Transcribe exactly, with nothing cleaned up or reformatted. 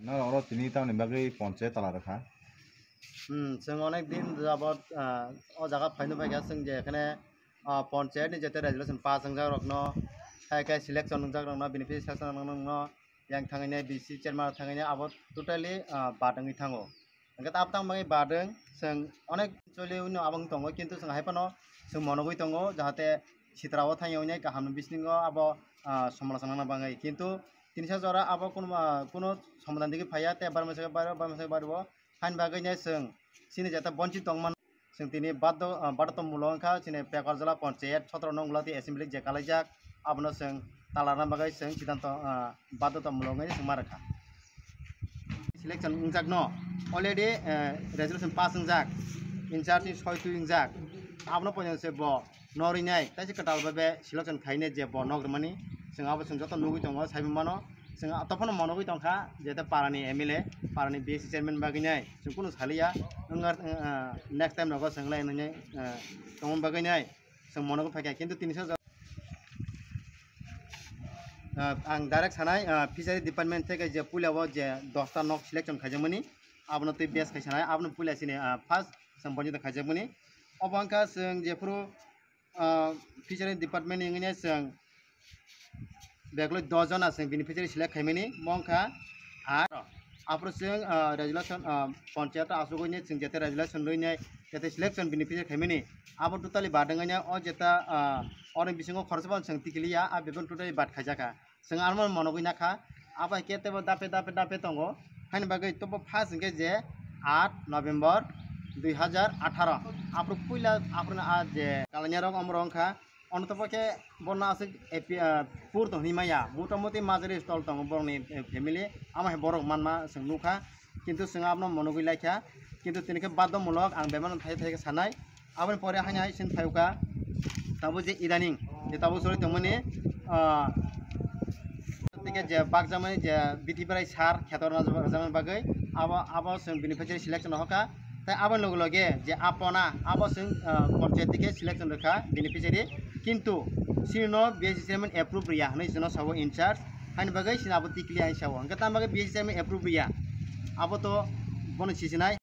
Norok oro tini tamni bagwi ponche tala rwkha? Hmm, chwng onek din jabot, ah, o jaga phaino phaikha, chwng je ekhane, ah, ponchayat ni jete resolution pass wngjak rokno, hai khe selection wngjak rokno, beneficiary selection rokno, yang thangwi nai V C chairman thangwi nai abo totally, ah, bad wngwi thango. Hwnkhe abo tang bagwi bad wng, chwng onek choli wngno abo wng tongo, kintu chwng hai phano chwng monogwi tongo, jahate sitra o thangwi nai kaham ni bisningo abo, ah, somalochona nangna bagwi. Kintu tinisa jora abo kuno, ah, kuno somadan digi phaiya, tei barmasa barbo, barmasa barbo. Haini bagwi nai chwng chini jeta bonchit tongmano, chwng tini baddo-, ah, badotomulok wngkha, chini Pekarjala Panchayat sotro nong Gulati Assembly je kalaijak, abono chwng talarna bagwi chwng siddhanto, ah, badotomulok wngwi chwng ma rwkha. Selection wngjakno already, eh, resolution pass wngjak, in charge ni soi twi wngjak, abono poito se bo norwi nai, tei se kwtal bai be selection khainai je bo nok rwmani, chwng abo chwng joto nugwi tongo, saiwi mano. Chwng tophano monogwi tongkha, jete parani M L A, parani B S C chairman bagwi nai chwng kunu saliya, wngkha, ah, next time rogo chwng lai nini, ah, tongmani bagwi nai chwng monogwi phaikha, kintu tinisa jora, ah, ang direct sanai, ah, fishery department theke je puila o je dosta nok selection khaijakmani, abono twi base khai sanai, abono puila chini, ah, first chwng bonchit khajakmani. Obo wngkha chwng jephuru, ah, fishery department ni wngwi chwng beglwi dos jona chwng beneficiary select khaimani, mo wngkha aphuru chwng, ah, resolution, ah, panchayat o asugwi nai chwng jete resolution rwi nai jete selection beneficiary khaimani, abo totally bad wngwi nai o jeta, ah, oro bisingo khoroksa phano chwng tikiliya, a bebak totally bad khaijakha. Chwng ano monogwi nakha, abo hai khe teibo dape dape dape tongo. Haini bagwi tobo first hwnkhe je aat November dui hazar atharo. Aphuru puila aphuru a je kalainai rok omorok wngkha. Ono tobo khe bono aswk A P, ah, poor tong hinwi maya. Motamoti majori stol tongo borokni, eh, family. Amo hai borok manma chwng nukha. Kintu chwng abono monogwi laikha. Kintu tini khe badotomulok ang bebakno thai thai khe sanai. Aboni pore haino hai chwng phaikha, tabuk je idaning, je tabuk choli tongmani, ah, tike je bakjakmani je B T Brai sir kheto rwjakmani bagwi, abo, abo chwng beneficiary selection hoka. Tai aboni loge loge je apona, abo chwng, ah, panchayat tike selection rwkha beneficiary. Kintu chini no B S C chairman approve riya hinwi chwngno sao in charge. Haini bagwi chini abo tikli hai sao. Hwnkhe tamo bagwi B S C chairman approve riya? Abo to bono sisinai.